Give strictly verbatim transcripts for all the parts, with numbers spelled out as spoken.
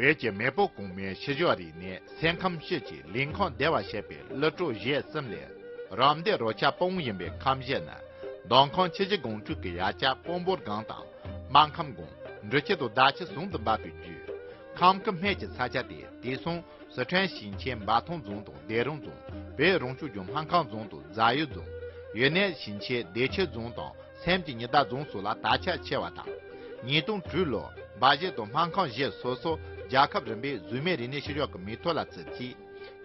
བོད་ཀྱི་མེས་པོ་གོང་མའི་ཤུལ་བཞག་རིག་གནས་སེམས་ཁམས་སྤྱི་ཀྱི་ལས་ཁུངས་སྡེ་བར་བཤད་པའི་གླུ་བྲོ་གཞས་གསུམ་ལས། རམ་འདེགས་རོལ་ཆ་སྤུ་བོ་ཡིན་པའི་ཁམས་གཞས་ནི། མདོ་ཁམས་ཆུ་བཞི་སྒང་དྲུག་གི་ཡ་གྱལ་སྤོ་འབོར་སྒང་དང་། སྨར་ཁམས་སྒང་འབྲི་ཆུ་དང་རྡ་ཆུ་ཟུང་དུ་འབབ་པའི་རྒྱུད། ཁམས་ཁུལ་སྨད་ཀྱི་ས་ཆ་སྟེ། དེང་སང་སི་ཁྲོན་ཞིང་ཆེན་འབའ་ཐང་རྫོང་དང་སྡེ་རོང་རྫོང་། བོད་རང་སྐྱོང་ལྗོངས་སྨར་ཁམས་རྫོང་དང་རྫ་ཡུལ་རྫོང་། ཡུན་ནན་ཞིང་ཆེན་བདེ་ཆེན་རྫོང་དང་། སེམས་ཀྱི་ཉི་ཟླ་རྫོང་སོགས་ལ་དར་ཁྱབ་ཆེ་བ་དང་། ཉིས་སྟོང་དྲུག་ལོར་འབའ་གཞས་དང་སྨར་ཁམས་གཞས་སོ་སོ་རྒྱལ་ཁབ་རིམ་པའི་གཟུགས་མེད་རིག་གནས་ཤུལ་བཞག་གི་མིང་ཐོ་ལ་བརྩིས་ཚེ།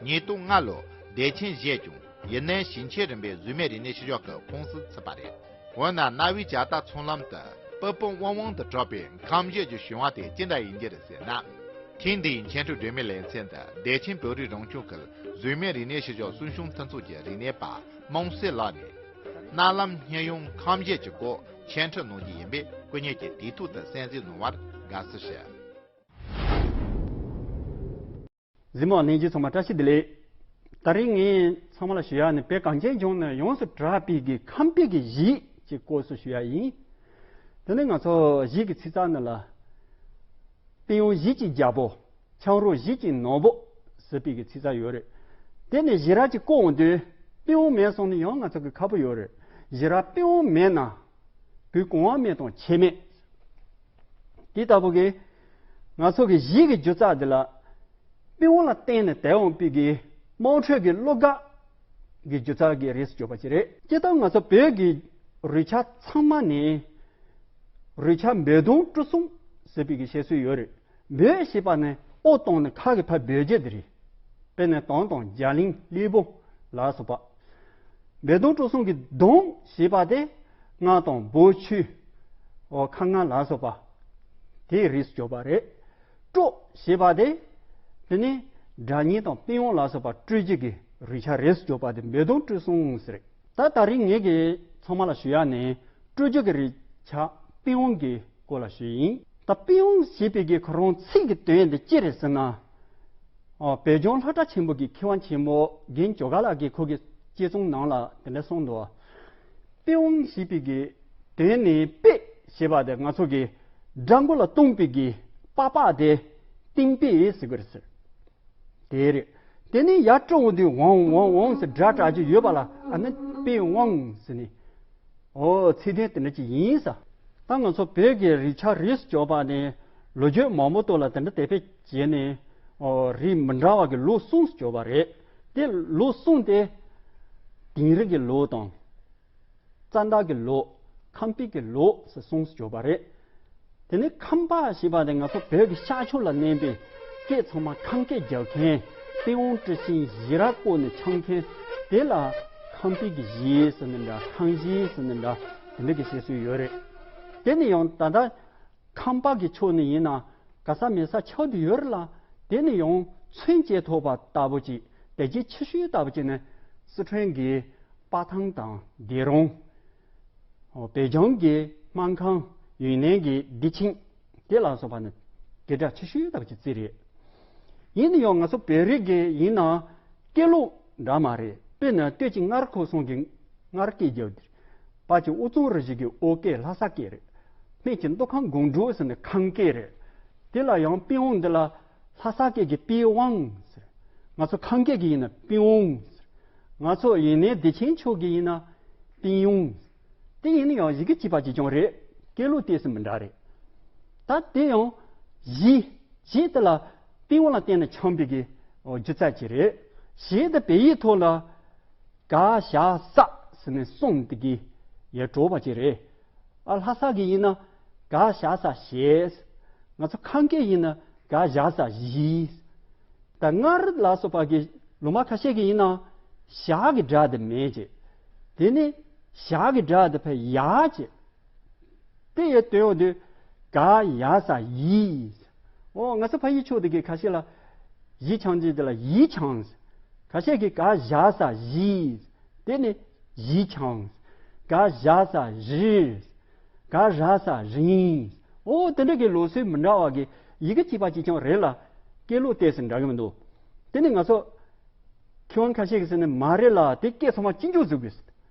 ཉིས་སྟོང་ལྔ་ལོར་བདེ་ཆེན་གཞས་ཀྱང་ཡུན་ནན་ཞིང་ཆེན་རིམ་པའི་གཟུགས་མེད་རིག་གནས་ཤུལ་བཞག་གི་ཁོངས་སུ་ཚུད་པ་རེད། འོ་ན་གནའ་བོའི་ཇ་རྟ་ཚོང་ལམ་དུ་པི་པང་ཝང་ཝང་དུ་གྲགས་པའི་ཁམས་གཞས་ཀྱི་བྱུང་བ་དེ་ཅི་འདྲ་ཡིན་གྱི་རེད་ཟེར་ན། ཐེངས་འདིའི་འཆད་ཁྲིད་སྒྲོན་མེའི་ལེ་ཚན་དུ་བདེ་ཆེན་བོད་རིགས་རང་སྐྱོང་ཁུལ་གཟུགས་མེད་རིག་གནས་ཤུལ་བཞག་སྲུང་སྐྱོང་མཐུན་ཚོགས་ཀྱི་རིག་གནས་པ་རྨོངས་སེལ་ལགས་ནས། གནའ་ལམ་སྙན་དབྱངས་ཁམས་གཞས་ཀྱི་སྐོར་འཆད་ཁྲིད་གནང་རྒྱུ་ཡིན་པས་སྐུ་ཉིད་ཀྱིས་དུས་ཐོག་ཏུ་གསན་གཟིགས་གནང་བར་དགའ་བསུ་ཞུ། གཟིགས་མོ་བ་ལྷན་རྒྱས་ཚང་མ་བཀྲ་ཤིས་བདེ་ལེགས། ད་རིང་ངས་ཚང་མ་ལ་ཞུ་ཡག་ནི་བོད་གངས་ཅན་ལྗོངས་ནས་ཡོངས་སུ་གྲགས་པའི་གི་ཁམས་པའི་གི་གཞས་ཀྱི་སྐོར་སུ་ཞུ་ཡག་ཡིན། དེ་ནས་ང་ཚོ་གཞས་ཀྱི་ཚིག་རྩ་ནི་ལ། པི་ཝང་གཞས་ཀྱི་རྒྱལ་པོ། ཆང་རོགས་གཞས་ཀྱི་ནོར་བུ། ཟེར་བའི་གི་ཚིག་རྩ་ཡོད་རེད། དེ་ནས་གཞས་ར་ཅིག་བཀོད་འོང་དུས། པི་ཝང་མེད་སོང་ན་ཡང་ང་ཚོ་གི་ཁག་པོ་ཡོད་རེད། གཞས་ར་པི་ཝང་མེད་ན། བོད་གོང་བ་མེད་དང་ཁྱད་མེད། དེ་ལྟ་བུ་གི། ང་ཚོ་གི་གཞས་ཀྱི་སྒྱུ་རྩལ་འདི་ལ། པི་ཝང་ལ་བརྟེན་ནས་དར་འོང་པའི་གི་དམངས་ཁྲོད་ཀྱི་གླུ་གར་གྱི་སྒྱུ་རྩལ་གྱི་རིགས་སུ་གྱུར་པ་ཅིག་རེད། སྤྱིར་བཏང་ང་ཚོ་བོད་ཀྱི་རུས་ཆ་ཚང་མ་ནས་རུས་ཆ་འབོད་སྟོན་སྤྲོ་གསུམ་ཟེར་བའི་གི་བཤད་སྲོལ་ཡོད་རེད། འབོད་ཞེས་པ་ནི་ཨོ་བཏང་ནས་ཁ་གི་ཕར་འབོད་རྒྱུ་དེ་རེད། དཔེར་ན་དོམ་དང་རྒྱ་གླིང་གླེ་པོ་ལ་སོགས་པ། འབོད་སྟོན་སྤྲོ་གསུམ་གྱི་དོམ་ཞེས་པ་དེ་རྔ་དང་འབོ་ཆུ། ཨོ་ཁ་རྔ་ལ་སོགས་པ། དེའི་རིགས་སུ་གྱུར་པ་རེད། སྤྲོ་ཞེས་པ་དེ། དེ་ནི་སྒྲ་སྙན་དང་པི་ཝང་ལ་སོགས་པ་སྤྲོ་རྒྱུ་གི་རུས་ཆ་རིགས་སུ་གྱུར་པ་དེ་འབོད་སྟོན་སྤྲོ་གསུམ་ཟེར། ད་ད་རིང་ངེད་ཀྱིས་ཚང་མ་ལ་ཞུ་ཡག་ནི་སྤྲོ་རྒྱུ་གི་རུས་ཆ་པི་ཝང་གི་སྐོར་ལ་ཞུ་ཡིན། ད་པི་ཝང་ཞེས་པའི་གི་ཁོ་རང་ཚིག་གི་དོན་དེ་ཅི་རེད་ཟེར་ན། ཨོ་བོད་ལྗོངས་ལྷ་བྲག་ཆེན་པོ་གི་མཁས་དབང་ཆེན་མོ་རྒན་ཇོ་དགའ་ལགས་ཀྱིས་ཁོ་གི་དཔྱད་རྩོམ་ནང་ལ་དེ་འདྲ་གསུངས་འདུག་པི་ཝང་ཞེས་པའི་གི་དོན་ནི་པི་ཞེས་པ་དེ་ང་ཚོ་གི་སྦྲ་མགོ་ལ་གཏོང་པའི་གི་པགས་པ་དེ་ཏིང་པི་ཟེར་གི་རེད་ཟེར། དེ་རེད། དེ་ནས་ཡར་སྤྲོ་འོང་དུས་ཝང་ཝང་ཝང་ཟེར་སྒྲ་གྲགས་ཀྱི་ཡོད་པ་ལ་ཨ་ནི་པི་ཝང་ཟེར་ནས། ཨོ་ཚིག་དོན་དེ་འདྲ་ཅིག་ཡིན་ས། ད་ང་ཚོ་བོད་ཀྱི་རུས་ཆ་རིགས་སུ་གྱུར་པ་ནས་ལོ་རྒྱུས་མང་པོ་ཐོག་ལ་དེ་འདྲ་དེ་བས་བྱས་ནས། ཨོ་རིགས་མི་འདྲ་བ་གི་ལུགས་གསུམ་སུ་གྱུར་པ་རེད། དེ་ལུགས་གསུམ་དེ། དིང་རི་གི་ལུགས་དང་། རྩ་མདའ་གི་ལུགས། ཁམས་པའི་གི་ལུགས་སུ་གསུམ་སུ་གྱུར་པ་རེད། དེ་ནས་ཁམས་པ་ཞེས་པ་དེ་ང་ཚོ་བོད་ཀྱི་ཤར་ཕྱོགས་ལ་གནས་པའི་སྐད་ཚང་མ་ཁམས་སྐད་རྒྱག་མཁན། པི་ཝང་དཀྲི་ཤིང་གཞས་ར་བཀོལ་ནས་འཆང་མཁན། དེ་ལ་ཁམས་པའི་གི་གཞས་ཟེར་ནི་འདྲ་ཁམས་གཞས་ཟེར་ནི་འདྲ་དེ་འདྲ་གི་བཤད་སྲོལ་ཡོད་རེད། དེ་ནི་ཡང་ད་ལྟ་ཁམས་པ་གི་ཕྱོགས་ནས་ཡིན་ན་ག་ས་མེད་ས་ཆགས་བསྡད་ཡོད་རེད་ལ། དེ་ནི་ཡང་མཚོན་བྱེད་ཐུབ་པ་ལྟ་བུ་ཅིག་དེ་རྗེས་ཆེ་ཤོས་ལྟ་བུ་ཅིག་ནི་སི་ཁྲོན་གྱི་སྤ་ཐང་དང་སྡེ་རོང་། བོད་ལྗོངས་ཀྱི་སྨར་ཁམས། ཡུན་ནན་གྱི་བདེ་ཆེན། དེ་ལ་སོགས་པ་ནི་དེ་འདྲ་ཆེ་ཤོས་ལྟ་བུ་ཅིག་རྩིས་རེད། ཡིན་ན་ཡང་ང་ཚོ་བོད་རིགས་ཀྱི་ཡིན་ན་སྐད་ལུགས་འདྲ་མ་རེད། དཔེར་ན་སྟོད་ཀྱི་མངའ་རིས་ཁམས་གསུམ་གྱི་མངའ་རིས་སྐད་རྒྱབ་དེ། བར་གྱི་དབུས་གཙང་རུ་བཞི་གི་ཨོ་སྐད་ལྷ་ས་སྐད་རེད། སྨད་ཀྱི་མདོ་ཁམས་སྒང་དྲུག་ཟེར་ནས་ཁམས་སྐད་རེད། དེ་ལ་ཡང་པི་ཝང་འདི་ལ་ལྷ་ས་སྐད་ཀྱི་པི་ཝང་ཟེར། ང་ཚོ་ཁམས་སྐད་ཀྱི་ཡིན་ན་པི་ཝང་ཟེར། ང་ཚོ་ཡུན་ནན་བདེ་ཆེན་ཕྱོགས་ཀྱི་ཡིན་ན་པི་ཝང་ཟེར། དེ་ཡིན་ན་ཡང་ཡི་གེ་གཅིག་པ་གཅིག་རྐྱང་རེད། སྐད་ལུགས་ཏོག་ཙམ་མི་འདྲ་རེད། ད་དེ་ཡང་གཞས། གཞས་དེ་ལ་པི་ཝང་ལ་བརྟེན་ནས་འཆང་བའི་གི་སྒྱུ་རྩལ་ཅིག་རེད། གཞས་དེ་བོད་ཡིག་ཐོག་ལ་ག་ཞ་ས་ཟེར་ནས་གསུམ་དེ་གི་ཡར་འགྲོ་བ་ཅིག་རེད། ཨ་ལྷ་ས་གི་ཡིན་ན་ག་ཞ་ས་ཞེས། ང་ཚོ་ཁམས་སྐད་ཡིན་ན་ག་ཞ་ས་ཞིས། ད་མངའ་རིས་ལ་སོགས་པ་གི་ལུང་པ་ཁ་ཤས་ཀྱི་ཡིན་ན་ཞ་གི་སྒྲ་དེ་མེད་ཅེས། དེ་ནི་ཞ་གི་སྒྲ་དེ་ཕར་ཡ་ཅེས། དེ་ཡི་དོན་འོ་དེ་ག་ཡ་ས་ཡིས། འོ་ང་ཚོ་ཕ་ཡུལ་ཕྱོགས་དེ་གི་ཁ་ཤས་ལ་གཞས་འཆང་རྒྱུ་དེ་ལ་ཡིས་འཆང་། ཁ་ཤས་ཀྱིས་ག་ཞ་ས་ཞིས། དེ་ནི་གཞས་འཆང་། ག་ཞ་ས་ཞིས། ག་ར་ས་རིས། འོ་དེ་འདྲ་གི་ལུགས་སྲོལ་མི་འདྲ་བ་གི་ཡི་གེ་གཅིག་པ་གཅིག་རྐྱང་རེད་ལ། སྐད་ལུགས་ཏོག་ཙམ་འདྲ་གི་མི་འདུག་དེ་ནི་ང་ཚོ་མཁས་དབང་ཁ་ཤས་ཀྱིས་ཟེར་ནས་མ་རེད་ལ། དེ་སྐད་ཚང་མ་གཅིག་མཇུག་བཟོ་དགོས།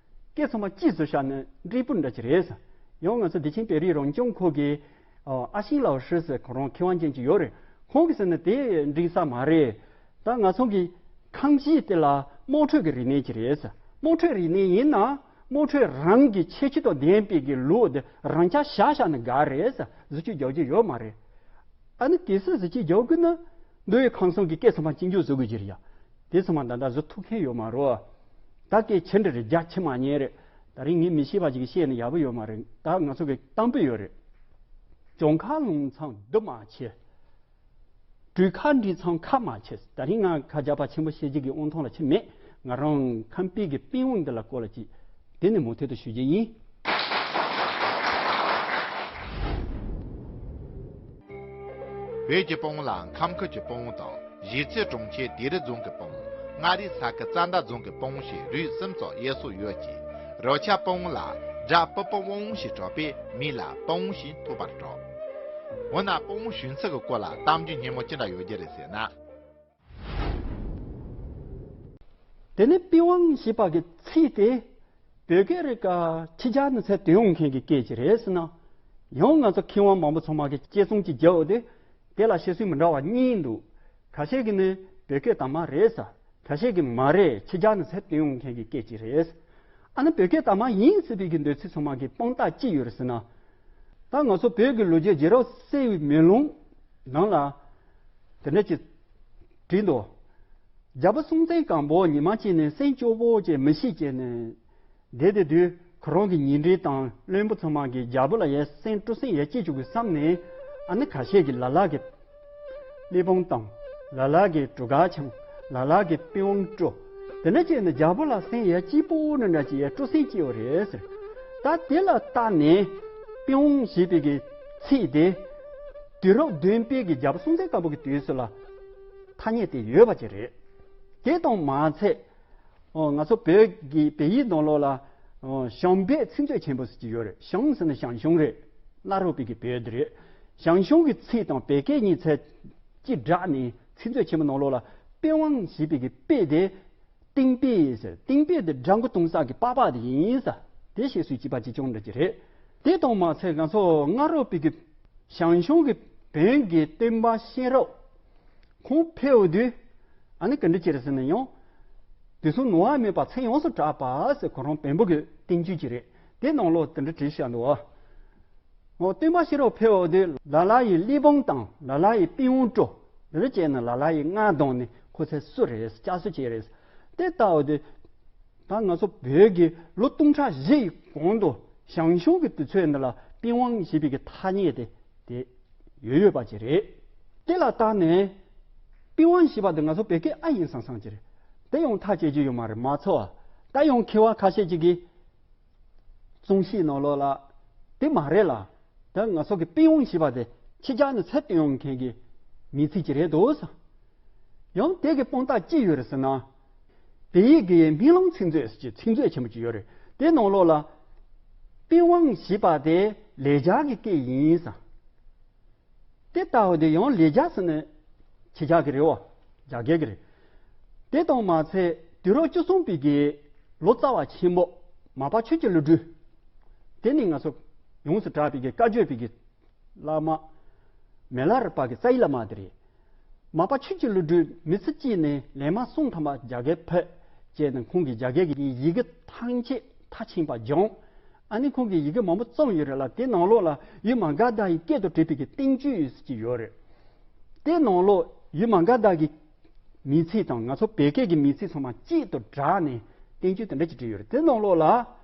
སྐད་ཚང་མ་གཅིག་བཟོས་བཞག་ན་འབྲས་བུ་འདྲ་ཅིག་རེད་ཟེར། ཡང་ང་ཚོ་བདེ་ཆེན་བོད་རིགས་རང་སྐྱོང་ཁུལ་གྱི་ཨ་ཤིང་ལའོ་ཧྲི་ཟེར་ཁོ་རང་མཁས་དབང་ཅན་ཅིག་ཡོད་རེད། ཁོང་གིས་ཟེར་ན་དེ་འགྲིག་ས་མ་རེད། ད་ང་ཚོ་གི་ཁམས་བཞི་དེ་ལ་དམངས་ཁྲོད་ཀྱི་རིག་གནས་ཅིག་རེད་ཟེར། དམངས་ཁྲོད་རིག་གནས་ཡིན་ན་དམངས་ཁྲོད་རང་གི་ཁྱད་ཆོས་དང་ལྡན་པའི་གི་ལུགས་དེ་རང་འཇགས་བཞག་བཞག་ན་དགའ་རེད་ཟེར། གཟི་བརྗིད་རྒྱག་རྒྱུ་ཡོད་མ་རེད། ཨ་ནི་གལ་སྲིད་གཟི་བརྗིད་རྒྱག་དགོས་ན་མདོ་དབུས་ཁམས་གསུམ་གྱི་སྐད་ཚང་མ་གཅིག་མཇུག་བཟོ་དགོས་ཀྱི་རེད་ཡ། དེ་ཚང་མ་ད་ལྟ་བཟོ་ཐུབ་མཁན་ཡོད་མ་རེད། ད་སྐད་ཆེ་འདྲ་རེད། རྒྱ་ཆེ་མ་ཉན་རེད། ད་རིང་ངས་མི་ཤེས་པ་ཅིག་བཤད་ན་ཡག་པོ་ཡོད་མ་རེད། ད་ང་ཚོ་གི་གཏམ་དཔེ་ཡོད་རེད། གྱོང་ཁ་ལོང་ཚང་སྡུག་མ་ཆེ། གྲུ་ཁ་འདྲི་ཚང་ཁ་མ་ཆེ། ད་རིང་ང་ཁ་རྒྱག་པ་ཆེན་པོ་བཤད་རྒྱུ་གི་དབང་ཐང་ལ་ཆེ་མེད། ང་རང་ཁམས་པའི་གི་པི་ཝང་འདི་ལ་སྐོར་ལ་ཅིག་དེ་ནས་མུ་མཐུད་དུ་ཞུ་རྒྱུ་ཡིན། བོད་ཀྱི་པི་ཝང་ལ་ཁམས་ཁུལ་གྱི་པི་ཝང་དང་། གཞིས་རྩེ་གྲོང་ཁྱེར་དིང་རི་རྫོང་གི་པི་ཝང་། མངའ་རིས་ས་ཁུལ་རྩ་མདའ་རྫོང་གི་པི་ཝང་ཞེས་རིགས་གསུམ་ཙམ་དབྱེ་སྲོལ་ཡོད་ཅིང་། རི་ཆ་པི་ཝང་ལ་སྒྲ་པི་པི་ཝང་ཞེས་གྲགས་པས་མིང་ལ་པི་ཝང་ཞེས་ཐོགས་པར་གྲགས། འོ་ན་པི་ཝང་བྱུང་ཚུལ་གྱི་སྐོར་ལ་གཏམ་རྒྱུད་སྙན་མོ་ཅི་འདྲ་ཡོད་རྒྱུ་རེད་ཟེར་ན། དེ་ནས་པི་ཝང་ཞེས་པ་གི་ཚིག་དེ་བོད་སྐད་རིག་ག་ཕྱི་རྒྱལ་ནས་ཚུར་ཐོན་ཡོང་མཁན་གྱི་སྐད་ཅིག་རེད་ཟེར་ན། ཡང་ང་ཚོ་མཁས་དབང་མང་པོ་ཚང་མ་གི་དཔྱད་རྩོམ་ཅིག་བརྒྱབ་འོ་དེ། དེ་ལ་བཤད་སྲོལ་མི་འདྲ་བ་གཉིས་འདུག་ཁ་ཤས་ཀྱིས་ནི་བོད་སྐད་དག་མ་རེད་ཟེར། ཁ་ཤས་ཀྱིས་མ་རེད། ཕྱི་རྒྱལ་ནས་ཚུར་ཐོན་ཡོང་མཁན་གྱི་སྐད་ཅིག་རེད། ཨ་ནི་བོད་སྐད་དག་མ་ཡིན་ཟེར་བའི་གི་འདོད་ཚུལ་ཚང་མ་གི་དཔང་རྟགས་ཅི་ཡོད་རེད་ཟེར་ན། ད་ང་ཚོ་བོད་ཀྱི་ལོ་རྒྱུས་རྒྱལ་རབས་གསལ་བའི་མེ་ལོང་ནང་ལ་དེ་འདྲ་ཅིག་བྲིས་འདུག་རྒྱལ་པོ་སྲོང་བཙན་སྒམ་པོ་ཉི་མ་གཅིག་ནས་སེམས་སྐྱོ་པོ་བྱས་མི་ཤི་བྱས་ནས་བསྡད་དེ་དུས། ཁོ་རང་གི་ཉེ་འབྲེལ་དང་བློན་པོ་ཚང་མ་གིས་རྒྱལ་པོ་ལ་ཡ་སེམས་སྤྲོ་སེམས་ཡར་སྐྱེད་བཅུག་དགོས་བསམ་ནས། ཨ་ནི་ཁ་ཤས་ཀྱིས་ལ་ལ་གི་གླེགས་བམ་བཏང་། ལ་ལ་གིས་གྲུ་ཁ་འཆང་། ལ་ལ་གིས་པི་ཝང་དཀྲོལ། དེ་འདྲ་བྱས་ནས་རྒྱལ་པོ་ལ་སེམས་ཡར་སྐྱིད་པོ་འདྲ་འདྲ་ཅིག་ཡར་སྤྲོ་སེམས་སྐྱེས་པ་རེད་ཟེར། ད་དེ་ལ་བལྟས་ནས་པི་ཝང་ཞེས་པའི་གི་ཚིག་དེ་དུས་རབས་བདུན་པའི་གི་རྒྱལ་པོ་སྲོང་བཙན་སྒམ་པོ་གི་དུས་སུ་ལ་ཐ་སྙད་དེ་ཡོད་པ་ཅིག་རེད། དེ་དང་མ་ཚད། ཨོ། ང་ཚོ་བོད་ཀྱི་བོད་ཡིག་ནང་ལོགས་ལ། ཨོ། ཞང་བོད་ཚིག་མཛོད་ཆེན་པོ་ཟེར་གྱི་ཡོད་རེད། ཞང་ཟེར་ན་ཞང་ཞུང་རེད། གནའ་རབས་པའི་གི་བོད་དེ་རེད། ཞང་ཞུང་གི་ཚིག་དང་བོད་སྐད་གཉིས་ཚེ་གཅིག་སྦྲགས་ནས་ཚིག་མཛོད་ཆེན་པོ་ནང་ལོགས་ལ་པི་ཝང་ཞེས་པའི་གི་པི་དེ་ཏིང་པི་ཟེར། ཏིང་པི་དེ་སྦྲང་བུ་གཏོང་ས་གི་པགས་པ་དེ་ཡིན་ཟེར། དེ་བཤད་སྲོལ་གཅིག་པ་གཅིག་རྐྱང་འདྲ་ཅིག་རེད། དེ་དང་མ་ཚད་ང་ཚོ་གནའ་རབས་པའི་གི་ཞང་ཞུང་གི་བོན་གྱི་སྟོན་པ་གཤེན་རབ་ཁོང་ཕེབས་དུས། ཨ་ནི་ག་འདྲ་ཅིག་རེད་ཟེར་ན་ཡང་། དུས་གསུམ་ནོར་བ་མེད་པ་མཚན་ཡོངས་སུ་གྲགས་པ་ཟེར་ཁོ་རང་བོན་པོ་གི་བསྟན་བཅོས་ཅིག་རེད། དེ་ནང་ལོགས་དེ་འདྲ་བྲིས་བཞག་འདུག་ཨ། འོ། སྟོན་པ་གཤེན་རབ་ཕེབས་དུས་ལ་ལ་ཡི་གླེགས་བམ་དང་ལ་ལ་ཡི་པི་ཝང་དཀྲོལ། དེ་འདྲ་བྱས་ནས་ལ་ལ་ཡི་རྔ་བརྡུངས་ནས་ཁོ་ཚོས་བསུ་རེད། སྐྱབས་སུ་མཆི་རེད། དེ་ལྟ་བུ་དེ། ད་ང་ཚོ་བོད་ཀྱི་ལོ་སྟོང་ཕྲག་བཞི་ཡི་གོང་དུ་ཞང་ཞུང་གི་དུས་ཚོད་འདི་ལ་པི་ཝང་ཞེས་པའི་གི་ཐ་སྙད་དེ་དེ་ཡོད་ཡོད་པ་ཅིག་རེད། དེ་ལ་བརྟེན་ནས་པི་ཝང་ཞེས་པ་དེ་ང་ཚོ་བོད་སྐད་ཨ་ཡིན་བསམ་བསམ་ཅིག་རེད། དེ་ཡང་ཐག་བཅད་རྒྱུ་ཡོད་མ་རེད། མ་ཚོར་བ། ད་ཡང་མཁས་པ་ཁ་ཤས་ཅིག་གིས་རྩོམ་གཤིས་ནང་ལོགས་ལ་དེ་མ་རེད་ལ། ད་ང་ཚོ་གི་པི་ཝང་ཞེས་པ་དེ་ཕྱི་རྒྱལ་ནས་ཚུར་བཏོན་ཡོང་མཁན་གྱི་མིང་ཚིག་ཅིག་རེད་འདུག་ཟེར། ཡང་དེ་གི་དཔང་རྟགས་ཅི་ཡོད་རེད་ཟེར་ན། བོད་ཡིག་གི་སྨོན་ལམ་ཚིག་མཛོད་ཟེར་གྱི་ཚིག་མཛོད་ཆེན་པོ་ཅིག་ཡོད་རེད། དེ་ནང་ལོགས་ལ། པི་ཝང་ཞེས་པ་དེ་ལེགས་སྦྱར་གྱི་སྐད་ཡིན་ཟེར། དེ་ལྟ་བུ་དེ་ཡང་ལེགས་སྦྱར་ཟེར་ན་ཕྱི་རྒྱལ་གྱི་རེད་བ། རྒྱ་སྐད་ཀྱི་རེད། དེ་དང་མ་ཚད་དུས་རབས་བཅུ་གསུམ་པའི་གི་ལོ་ཙཱ་བ་ཆེན་པོ་མར་པ་ཆོས་ཀྱི་བློ་གྲོས། དེ་ནི་ང་ཚོ་ཡོངས་སུ་གྲགས་པའི་གི་བཀའ་བརྒྱུད་པའི་གི་བླ་མ། མི་ལ་རས་པ་གི་རྩ་བའི་བླ་མ་དེ་རེད། མར་པ་ཆོས་ཀྱི་བློ་གྲོས་མི་ཚེ་གཅིག་ནས་ལན་མ་གསུམ་ཐམ་པ་རྒྱ་སྐད་ཕེབས་བྱས་ནས་ཁོང་གིས་རྒྱ་སྐད་ཀྱི་ཡི་གེ་ཐམས་ཅད་མཐར་ཕྱིན་པ་སྦྱངས། ཨ་ནི་ཁོང་གིས་ཡི་གེ་མང་པོ་རྩོམ་ཡོད་རེད་ལ། དེ་ནང་ལོགས་ལ་ཡུལ་མ་ག་དྷ་ཡི་སྐད་དུ་བྲིས་པའི་གི་བསྟན་བཅོས་ཟེར་གྱི་ཡོད་རེད། དེ་ནང་ལོགས་ཡུལ་མ་ག་དྷ་གི་མིང་ཚིག་དང་ང་ཚོ་བོད་སྐད་ཀྱི་མིང་ཚིག་ཚང་མ་གཅིག་ཏུ་སྦྲགས་ནས་བསྟན་བཅོས་དེ་འདྲ་ཅིག་བྲིས་ཡོད་རེད། དེ་ནང་ལོགས་ལ།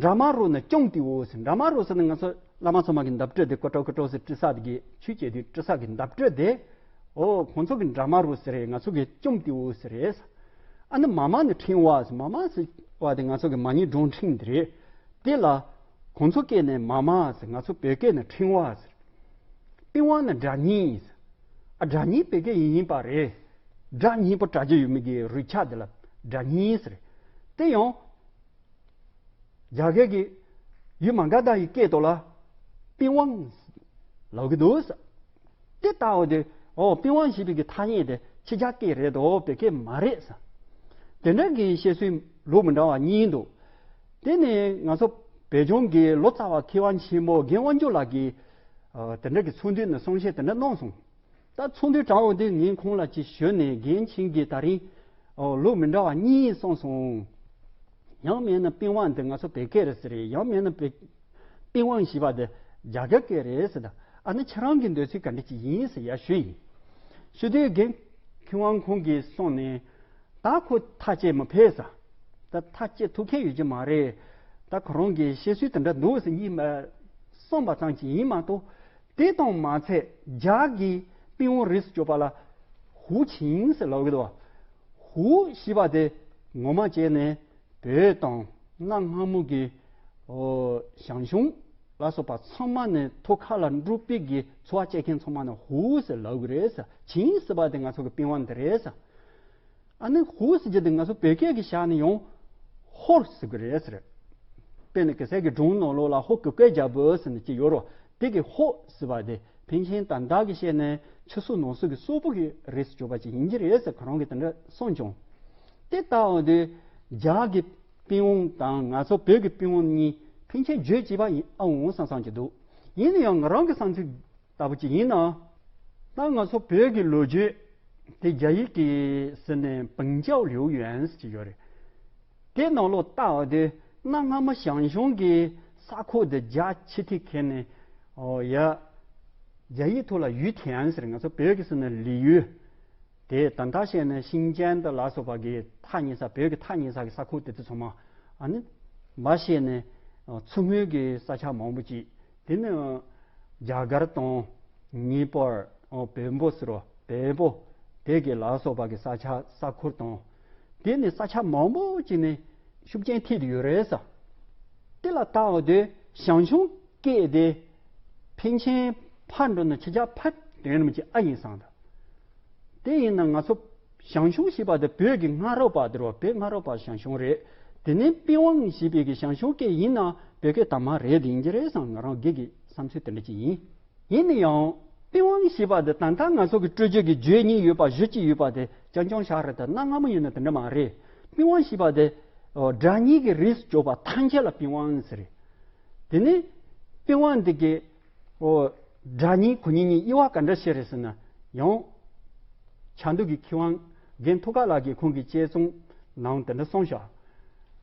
འདྲ་མ་རུ་ནི་ཅོམ་ཏི་འོ་ཟེར། འདྲ་མ་རུ་ཟེར་ན་ང་ཚོ་བླ་མ་ཚང་མ་གི་འདབ་སྤྲུལ་དེ་ཀོ་ཀྲོ་ཀོ་ཀྲོ་ཟེར་དཀྲི་ས་དེ་གི་ཆོས་བྱེད་དུས་དཀྲི་ས་གི་འདབ་སྤྲུལ་དེ། ཨོ། ཁོང་ཚོ་གི་འདྲ་མ་རུ་ཟེར་རེད། ང་ཚོ་གི་ཅོམ་ཏི་འོ་ཟེར་རེད། ཨ་ནི་མ་མ་ནི་ཕྲེང་བ་ཟེར། མ་མ་ཟེར་བ་དེ་ང་ཚོ་གི་མ་ཎི་སྒྲུང་ཕྲེང་དེ་རེད། དེ་ལ་ཁོང་ཚོ་སྐད་ནས་མ་མ་ཟེར། ང་ཚོ་བོད་སྐད་ནས་ཕྲེང་བ་ཟེར། པི་ཝང་ནི་སྒྲ་སྙན་ཟེར། ཨ། སྒྲ་སྙན་བོད་སྐད་ཡིན་ཡིན་པ་རེད། སྒྲ་སྙན་པོ་གྲགས་ཀྱི་ཡོད་མེད་ཀྱི་རུས་ཆ་དེ་ལ་སྒྲ་སྙན་ཟེར། དེ་ཡང་རྒྱ་སྐད་ཀྱི་ཡུལ་མ་ག་དྷ་ཡི་སྐད་དུ་ལ་པི་ཝང་ལབ་ཀྱི་འདུག་ཟེར། དེ་ལྟ་བུ་དེ། ཨོ། པི་ཝང་ཞེས་པའི་གི་ཐ་སྙད་དེ་ཕྱི་རྒྱལ་སྐད་རེད་དོ། བོད་སྐད་མ་རེད་ཟེར། དེ་འདྲ་གི་བཤད་སྲོལ་ལུགས་མི་འདྲ་བ་གཉིས་འདུག་དེ་ནས་ང་ཚོ་བོད་ལྗོངས་ཀྱི་ལོ་ཙཱ་བ་མཁས་དབང་ཆེན་པོ་རྒན་དབང་ཕྱུག་ལགས་ཀྱིས། ཨ། དེ་འདྲ་གི་ཚོགས་འདུའི་ནང་གསུང་བཤད་དེ་འདྲ་གནང་སོང་། ད་ཚོགས་འདུའི་གྲངས་འོག་འདི་ངས་ཁོང་ལ་ཅིག་ཞུས་ནས་རྒན་ཁྱེད་ཀྱིས་ད་རིང་ཨོ་ལུགས་མི་འདྲ་བ་གཉིས་གསུངས་སོང་། ཡང་མིན་ན་པིན་དབང་འདི་ང་ཚོ་བོད་སྐད་རེད་ཟེར་རེད། ཡང་མིན་ན་བོད་པིན་དབང་ཞེས་པ་འདི་རྒྱ་གར་སྐད་རེད་ཟེར། ད་ཨ་ནི་ཁྱེད་རང་གི་འདོད་ཚུལ་ག་འདྲ་ཅིག་ཡིན་ཟེར་ཡ་ཞུས་ཡིན། ཞུ་དུས་རྒན་ཁྱིམ་དབང་ཁོང་གིས་གསུངས་ནས། ད་ཁོ་ཐག་བཅད་མི་ཕོད་ས། ད་ཐག་བཅད་ཐུབ་མཁན་ཡོད་ཀྱི་མ་རེད། ད་ཁོ་རང་གི་བཤད་སྲོལ་དེ་འདྲ་འདུག་ཟེར་གཉིས་མ་གསུངས་པ་ཙམ་གྱིས་ཡིན་མ་གཏོགས། དེ་དང་མ་ཚད་རྒྱ་གི་པིན་དབང་རིས་སུ་བཅད་པ་ལ་ཧུའུ་ཆིང་ཟེར་ལབ་གི་འདུག་བ། ཧུའུ་ཞེས་པ་དེ་ངོ་མ་བྱས་ནས་བོད་དང་གནའ་སྔ་མོ་གི་ཨོ་ཞང་ཞུང་ལ་སོགས་པ་ཚང་མ་ནས་ཐོག་ཁ་ལ་འབྲུག་པའི་གི་འཚོ་བ་སྐྱེལ་མཁན་ཚང་མ་ནས་ཧུའུ་ཟེར་ལབ་གི་རེད་ས། ཆིང་ཟེར་བ་དེ་ང་ཚོ་གི་པིན་དབང་དེ་རེད་ས། ཨ་ནི་ཧུའུ་ཟེར་རྒྱུ་དེ་ང་ཚོ་བོད་སྐད་ཀྱི་ཞག་ནས་ཡང་ཧོར་ཟེར་གི་རེད་ཟེར། དཔེར་ན་གེ་སར་གྱི་སྒྲུང་ནང་ལོགས་ལ་ཧོར་གུར་དཀར་རྒྱལ་པོ་ཟེར་ནས་ཅིག་ཡོད་རོ། དེ་གི་ཧོར་ཟེར་བ་དེ་ཕན་ཆད་ད་ལྟ་གི་བཤད་ནས་ཕྱི་སོ་ནང་སོ་གི་སོག་པོ་གི་རིས་སུ་བཅད་པ་ཅིག་ཡིན་གྱི་རེད་ཟེར། ཁོ་རང་གིས་དེ་འདྲ་གསུངས་བྱུང་། དེ་ལྟ་བུ་དེ་རྒྱ་གི་པིན་དབང་དང་ང་ཚོ་བོད་ཀྱི་པིན་དབང་གཉིས་ཕན་ཆད་བརྗོད་བྱས་པ་ཡིན་ཨ་འོང་བསམ་བསམ་གྱི་འདུག་ཡིན་ན་ཡང་ང་རང་གི་བསམ་ཚུལ་ལྟ་བུ་ཅིག་ཡིན་ན། ད་ང་ཚོ་བོད་ཀྱི་ལོ་རྒྱུས་དེ་རྒྱ་ཡིག་གི་ཟེར་ནས་本教流源ཟེར་གྱི་ཡོད་རེད། དེ་ནང་ལོགས་ལྟ་བ་དེ་གནའ་སྔ་མོ་ཞང་ཞུང་གི་ས་ཁུག་དེ་རྒྱ་ཕྱི་ཐིག་ཁེལ་ནས་ཨོ་ཡ། རྒྱ་ཡིག་ཐོག་ལ་ཡུས་ཐན་ཟེར། ང་ཚོ་བོད་ཀྱི་ཟེར་ན་ལི་ཡུལ། དེ་ད་ལྟ་བཤད་ན་ཤིང་ཅན་དང་ལ་སོགས་པ་གི་ཐག་ཉེ་ས། བོད་ཀྱི་ཐག་ཉེ་ས་གི་ས་ཁུག་དེ་ཚོ་ཚང་མ་ཨ་ནི་མ་བཤད་ན་མཚོ་སྔོན་གྱི་ས་ཆ་མང་པོ་ཅིག་དེ་ནི་རྒྱ་གར་དང་ངེས་པར་བོན་པོ་ཟེར་རོ། བལ་པོ་དེ་གི་ལ་སོགས་པ་གི་ས་ཆ་ས་ཁུལ་དང་། དེ་ནི་ས་ཆ་མང་པོ་ཅིག་ནས་ཤུགས་རྐྱེན་ཐེབས་ཏེ་ཡོད་རེད་ས། དེ་ལ་བལྟ་བ་དུས་ཞང་ཞུང་སྐད་དེ་ཕན་ཆད་ཕར་འགྲོ་ན་ཕྱི་རྒྱལ་ཕར་དོན་རིམ་གྱི་ཨ་ཡིན་སང་ད། དེ་ཡིན་ན་ང་ཚོ་ཞང་ཞུང་ཞེས་པ་དེ་བོད་ཀྱི་སྔ་རབས་པ་དེ་རོ། བོད་སྔ་རབས་པ་ཞང་ཞུང་རེད། དེ་ནས་པིན་དབང་ཞེས་པའི་གི་ཞང་ཞུང་སྐད་ཡིན་ན་བོད་སྐད་དང་མ་རེད་དེ་ཡིན་གྱི་རེད་སང་། ང་རང་སྒེར་གྱི་བསམ་ཚུལ་དེ་འདྲ་ཅིག་ཡིན། ཡིན་ན་ཡང་པིན་དབང་ཞེས་པ་དེ་ད་ལྟ་ང་ཚོ་གི་སྤྲོས་བརྗོད་ཀྱི་བརྗོད་སྙིང་ཡོད་པ་བརྗོད་ཀྱི་ཡོད་པ་དེ་རྐྱང་རྐྱང་བཞག་རེད། ད་གནའ་སྔ་མོ་ཡིན་ན་དེ་འདྲ་མ་རེད། པིན་དབང་ཞེས་པ་དེ་ཨོ་སྒྲ་སྙན་གྱི་རིས་སུ་བཅད་པ་ཐམས་ཅད་ལ་པིན་དབང་ཟེར་རེད། དེ་ནས་པིན་དབང་འདི་གི་ཨོ་སྒྲ་སྙན་གོ་སྙིང་གཉིས་དབྱེ་བ་ག་འདྲ་ཕྱེ་རེད་ཟེར་ན་ཡང་། ཆ་འདུག་གི་མཁས་དབང་རྒན་ཐུགས་དཀར་ལགས་ཀྱིས་ཁོང་གི་དཔྱད་རྩོམ་ནང་དེ་འདྲ་གསུངས་ཤག་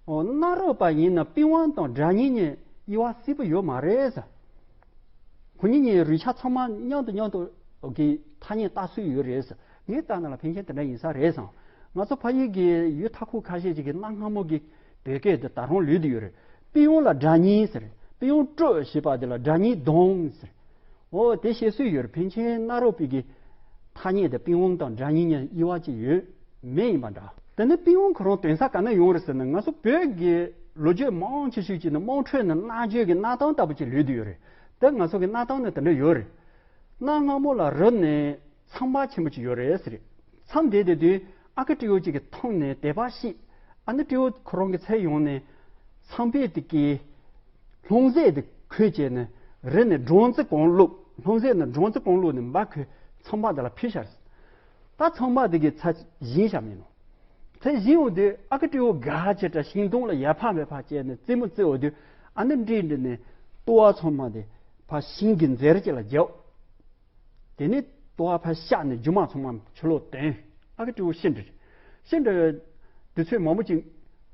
ཨོ་གནའ་རབས་པ་ཡིན་ན་པིན་དབང་དང་སྒྲ་སྙན་གཉིས་དབྱེ་བ་གསལ་པོ་ཡོད་མ་རེད་ཟེར། ཁོ་གཉིས་གཉིས་རུས་ཆ་ཚང་མ་མཉམ་དུ་མཉམ་དུ་གི་ཐ་སྙད་བཏགས་སྲོལ་ཡོད་རེད་ཟེར། ངས་བལྟས་ན་ལ་ཕན་ཆད་དེ་འདྲ་ཡིན་ས་རེད་བསམ། ང་ཚོ་ཕ་ཡུལ་གྱི་ཡུལ་མཐའ་འཁོབ་ཁ་ཤས་ཅིག་གི་གནའ་སྔ་མོ་གི་བོད་སྐད་དེ་ད་རུང་ལུས་བསྡད་ཡོད་རེད། པིན་དབང་ལ་སྒྲ་སྙན་ཟེར། པིན་དབང་སྤྲོ་ཞེས་པ་དེ་ལ་སྒྲ་སྙན་གདངས་ཟེར། འོ་དེ་བཤད་སྲོལ་ཡོད་རེད། ཕན་ཆད་གནའ་རབས་པའི་གི་ཐ་སྙད་དེ་པིན་དབང་དང་སྒྲ་སྙན་གཉིས་དབྱེ་བ་ཅིག་ཡོད་མེད་ཡིན་པ་འདྲ། དེ་ནི་པིན་དབང་ཁོ་རང་དོན་ས་ག་ན་ཡོང་རེད་ཟེར་ན། ང་ཚོ་བོད་ཀྱི་ལོ་རྒྱུས་མང་ཆེ་ཤོས་ཅིག་ནི་དམངས་ཁྲོད་ནས་གནའ་རྒྱུན་གྱི་གནའ་གཏམ་ལྟ་བུ་ཅིག་ལུས་བསྡད་ཡོད་རེད། དེ་ང་ཚོ་གི་གནའ་གཏམ་ནི་དེ་འདྲ་ཡོད་རེད། གནའ་སྔ་མོ་ལ་རི་ནས་ཚངས་པ་ཆེན་པོ་ཅིག་ཡོད་རེད་ཟེར། མཚམས་བསྡད་བསྡད་དུས་ཨ་ཁུ་སྤྲེའུ་གཅིག་གིས་འཐུང་ནས་དད་པ་སྐྱེས། ཨ་ནི་སྤྲེའུ་ཁོ་རང་གི་ཚལ་ཡོང་ནས་ཚངས་པའི་དེ་གའི་ལྷུང་བཟེད་དེ་ཁོལ་བྱས་ནས་རི་ནས་སྦྲང་རྩི་གང་བླུགས། ལྷུང་བཟེད་ནས་སྦྲང་རྩི་གང་བླུགས་ནས་འབའ་ཁོས་ཚངས་པ་དེ་ལ་ཕུལ་ཤག་ད་ཚངས་པ་དེ་གིས་ཚལ་བཞེངས་བཞག་མིན་ནོ། ཚལ་བཞེངས་འོང་དུས་ཨ་ཁུ་སྤྲེའུ་ག་ཅེ་དྲ་ཤིང་སྡོང་ལ་ཡར་འཕར་མར་འཕར་བྱས་ནས་རྩེད་མོ་རྩེ་འོང་དུས་ཨ་ནི་འདྲེ་འདི་ནས་ལྟོ་བ་ཚང་མ་དེ་ཕར་ཤིང་གི་འཛེར་ཅིག་ལ་བརྒྱབ། དེ་ནས་ལྟོ་བ་ཕར་བཤགས་ནས་རྒྱུ་མ་ཚང་མ་ཕྱི་ལོགས་བཏོན། ཨ་ཁུ་སྤྲེའུ་ཤི་འགྲོ། ཤི་འགྲོ། དུས་ཚོད་མང་པོ་ཅིག་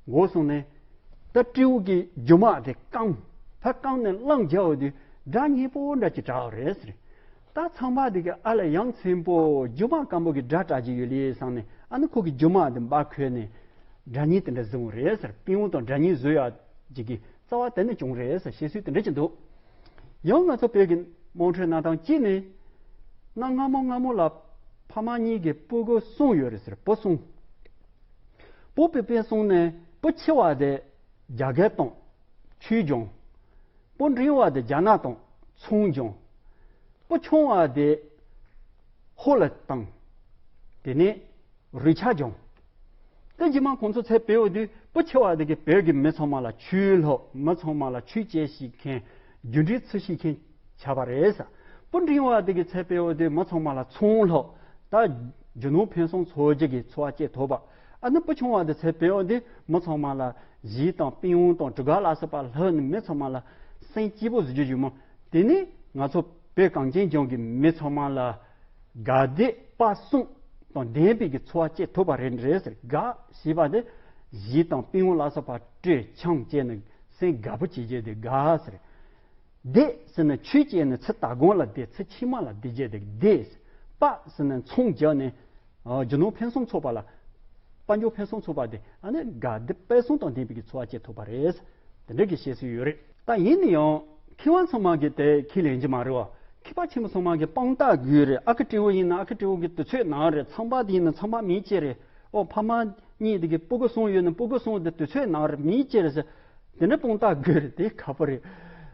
འགོར་སོང་ནས་ད་སྤྲེའུ་གི་རྒྱུ་མ་དེ་བཀང་། ཕར་བཀང་ནས་རླངས་རྒྱག་འོང་དུས་སྒྲ་སྙན་པོ་འདྲ་ཅིག་གྲགས་པ་རེད་ཟེར། ད་ཚངས་པ་དེ་གིས་ཨ་ལས་ཡ་མཚན་པོ་རྒྱུ་མ་སྐམ་པོ་གི་སྒྲ་གྲགས་ཀྱི་ཡོད་ལེ་བསམ་ནས་ཨ་ནི་ཁོ་གི་རྒྱུ་མ་དེ་འབའ་ཁོལ་ནས་སྒྲ་སྙན་དེ་འདྲ་བཟོས་པ་རེད་ཟེར། པིན་དབང་དང་སྒྲ་སྙན་བཟོ་ཡག་ཅིག་གི་རྩ་བ་དེ་ནས་བྱུང་རེད་ཟེར། བཤད་སྲོལ་དེ་འདྲ་ཅིག་འདུག་ཡང་ང་ཚོ་བོད་ཀྱི་དམངས་ཁྲོད་གནའ་གཏམ་གཅིག་ནས་གནའ་སྔ་མོ་སྔ་མོ་ལ་ཕ་མ་གཉིས་ཀྱི་སྤུ་གུ་གསུམ་ཡོད་རེད་ཟེར། བུ་གསུམ། བུ་སྤུན་གསུམ་ནས་བུ་ཆེ་བ་དེ་རྒྱ་སྐད་བཏང་། ཆོས་སྦྱངས། བུ་འབྲིང་བ་དེ་རྒྱ་ནག་བཏང་། ཚོང་སྦྱངས། བུ་ཆུང་བ་དེ་ཧོར་ལ་བཏང་། དེ་ནས་རུས་ཆ་སྦྱངས། དེ་རྗེས་མ་ཁོང་ཚོ་ཚལ་བལ་འོང་དུས་བུ་ཆེ་བ་དེ་གིས་བོད་ཀྱི་མི་ཚང་མ་ལ་ཆོས་སློབ། མི་ཚང་མ་ལ་ཆོས་བྱེད་ཤེས་མཁན། རྒྱུ་འབྲས་འཚོལ་ཤེས་མཁན་ཆགས་པ་རེད་ཟེར། བུ་འབྲིང་བ་དེ་གིས་ཚལ་བལ་འོང་དུས་མི་ཚང་མ་ལ་ཚོང་སློབ། ད་རྒྱུ་ནོར་ཕུན་སུམ་ཚོགས་རྒྱུ་གི་འཚོ་བ་སྐྱེལ་ཐུབ་པ། ཨ་ནི་བུ་ཆུང་བ་དེ་ཚལ་བལ་འོང་དུས་མི་ཚང་མ་ལ་གཞས་དང་པིན་དབང་དང་གྲུ་ཁ་ལ་སོགས་པ་སློབ་ནས་མི་ཚང་མ་ལ་སེམས་སྐྱིད་པོ་བཟོ་རྒྱུ་ཡོད་མོད། དེ་ནས་ང་ཚོ་བོད་གངས་ཅན་ལྗོངས་ཀྱི་མི་ཚང་མ་ལ་ དགའ་བདེ་དཔའ་སྲུང་དང་ལྡན་པའི་གི་འཚོ་བ་སྐྱེལ་ཐུབ་པ་རེད་རེད་ཟེར། དགའ་ཞེས་པ་དེ་གཞས་དང་པི་ཝང་ལ་སོགས་པ་སྤྲོས་ཆང་བཅས་ནས་སེམས་དགའ་པོ་བྱེད་རྒྱུ་དེ་དགའ་ཟེར། བདེ་ཟེར་ན་ཆོས་བྱས་ནས་ཚེ་ད་གོང་ལ་བདེ། ཚེ་ཕྱི་མ་ལ་བདེ་རྒྱུ་དེ་བདེ་ཟེར། དཔའ་ཟེར་ན་ཚོང་རྒྱག་ནས་ཨ་རྒྱུ་ནོར་ཕུན་སུམ་ཚོགས་པ་ལ། དཔལ་འབྱོར་ཕུན་སུམ་ཚོགས་པ་དེ་ཨ་ནི་དགའ་བདེ་དཔའ་སྲུང་དང་ལྡན་པའི་གི་འཚོ་བ་སྐྱེལ་ཐུབ་པ་རེད། དེ་འདྲ་གི་བཤད་སྲོལ་ཡོད་རེད། ད་ཡིན་ན་ཡང་མཁས་དབང་ཚང་མ་གི་དེ་ཁས་ལེན་གྱི་མ་རེད་བ། མཁས་པ་ཆེན་པོ་ཚང་མ་གི་དཔང་རྟགས་དགོས་རེད། ཨ་ཁུ་སྤྲེའུ་ཡིན་ན་ཨ་ཁུ་སྤྲེའུ་གི་དུས་ཚོད་ནང་རེད། ཚངས་པ་དེ་ཡིན་ན་ཚངས་པ་མིང་ཅིག་རེད། ཨོ་ཕ་མ་གཉིས་དེ་གི་སྤུ་གུ་གསུམ་ཡོད་ན་སྤུ་གུ་གསུམ་དེ་དུས་ཚོད་ནང་རེད་མིང་ཅིག་རེད་ཟེར། དེ་འདྲ་དཔང་རྟགས་དགོས་རེད། དེ་ཁག་པོ་རེད།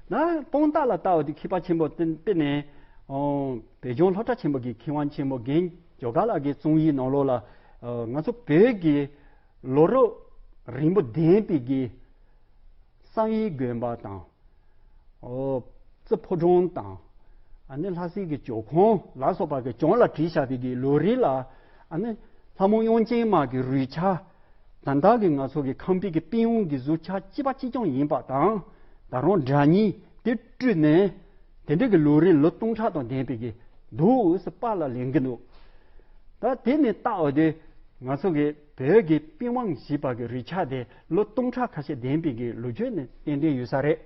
ན་དཔང་རྟགས་ལ་ལྟ་བ་དེ་མཁས་པ་ཆེན་པོ་དེ་དཔེ་ནས་ཨོ་བོད་ལྗོངས་སློབ་གྲྭ་ཆེན་པོ་གི་མཁས་དབང་ཆེན་པོ་རྒན་ཇོ་དགའ་ལགས་ཀྱི་རྩོམ་ཡིག་ནང་ལོགས་ལ་ཨོ་ང་ཚོ་བོད་ཀྱི་ལོ་རབས་རིང་པོ་ལྡན་པའི་གི་བསམ་ཡས་དགོན་པ་དང་། ཨོ་རྩེ་ཕོ་བྲང་དང་། ཨ་ནི་ལྷ་སའི་གི་ཇོ་ཁང་ལ་སོགས་པ་གི་གྱང་ལ་བྲིས་བཞག་པའི་གི་ལོ་རིམ་ལ། ཨ་ནི་ལྷ་མོ་དབྱངས་ཅན་མ་གི་རུས་ཆ། ད་ལྟ་གི་ང་ཚོ་གི་ཁམས་པའི་གི་པི་ཝང་གི་ཟུར་ཆ་གཅིག་པ་གཅིག་རྐྱང་ཡིན་པ་དང་། ད་རུང་སྒྲ་སྙན་དེ་སྤྲུལ་ནས་དེ་འདྲ་གི་ལོ་རིམ་ལོ་སྟོང་ཕྲག་དང་ལྡན་པའི་གི་འདུག་ཟེར་པཱ་ལགས་ལན་གྱི་འདུག་ད་དེ་ནས་བལྟ་བ་དེ་ང་ཚོ་གི་བོད་ཀྱི་པི་ཝང་ཞེས་པ་གི་རུས་ཆ་དེ་ལོ་སྟོང་ཕྲག་ཁ་ཤས་ལྡན་པའི་གི་ལོ་རྒྱུས་ནི་ཏན་ཏན་ཡོད་ས་རེད།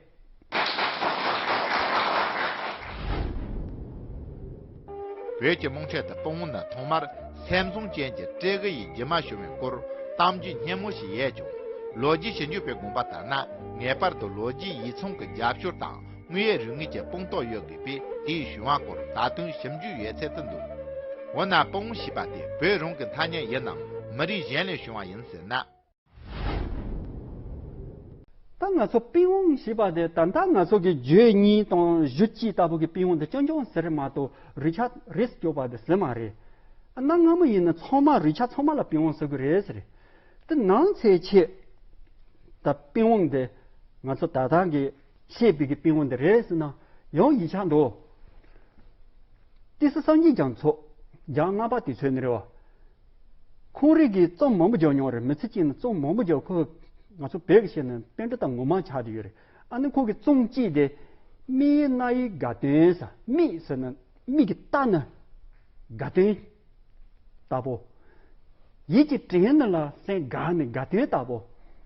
བོད་ཀྱི་རྨོངས་ཆོས་དང་པི་ཝང་ནི་ཐོག་མར་སེམས་བཟང་ཅན་གྱི་སྤྲེའུ་ཡི་རྒྱུ་མ་བྱུང་བའི་སྐོར་གཏམ་རྒྱུད་སྙན་མོ་ཞིག་ཡོད་ཀྱང་། ལོ་རྒྱུས་ཞིབ་འཇུག་པའི་དགོངས་པ་ལྟར་ན། ངེས་པར་དུ་ལོ་རྒྱུས་ཡིག་ཚང་གི་རྒྱབ་སྐྱོར་དང་། དངོས་ཡོད་རིག་དངོས་ཀྱི་དཔང་རྟགས་ཡོད་དགོས་པས། དེའི་བྱུང་བ་སྐོར་ད་དུང་ཞིབ་འཇུག་ཡོད་ཚད་དུ་འདུག་འོ་ན་པི་ཝང་ཞེས་པ་དེ་བོད་རང་གི་ཐ་སྙད་ཡིན་ནམ། མི་རིགས་གཞན་ལས་བྱུང་བ་ཡིན་ཟེར་ན། ད་ང་ཚོ་པི་ཝང་ཞེས་པ་དེ་ད་ལྟ་ང་ཚོ་གི་བརྗོད་སྙིང་དང་གཞུ་སྐྱིད་ལྟ་བུ་གི་པི་ཝང་དེ་རྐྱང་རྐྱང་ཟེར་མ་གཏོགས་རུས་ཆ་རིས་སྐྱོར་པ་དེ་ཟེར་མ་རེད། གནའ་སྔ་མོ་ཡིན་ན་ཚང་མ་རུས་ཆ་ཚང་མ་ལ་པི་ཝང་ཟེར་གི་རེད་ཟེར། དེ་ནང་ཚན་ཆེད་ད་པི་ཝང་དེ་ང་ཚོ་ད་ལྟ་གི་བཤད་པའི་གི་པི་ཝང་དེ་རེད་ཟེར་ན་ཡང་ཡིག་ཆ་འདུག་ཏི་སེ་སངས་རྒྱས་རྒྱ་མཚོ་རྒྱ་སྔ་པ་དུས་ཚོད་ནས་རེད་བ། ཁོང་རང་གིས་རྩོམ་མང་པོ་རྒྱག་མྱོང་རེད། མི་ཚེ་གཅིག་ནས་རྩོམ་མང་པོ་རྒྱག་ཁོ་ང་ཚོ་བོད་ཀྱི་བཤད་ན་པཎྜི་ཏ་ངོ་མ་ཆགས་བསྡད་ཡོད་རེད། ཨ་ནི་ཁོ་གི་རྩོམ་གཅིག་དེ་མིག་ཡིན་རྣ་ཡི་དགའ་སྟོན་ཟེར། མིག་ཟེར་ན་མིག་གིས་ལྟ་ན་དགའ་སྟོན་ལྟ་བུ། ཡིད་ཀྱིས་དྲན་ན་ལ་སེམས་དགའ་ནས་དགའ་སྟོན་ལྟ་བུ།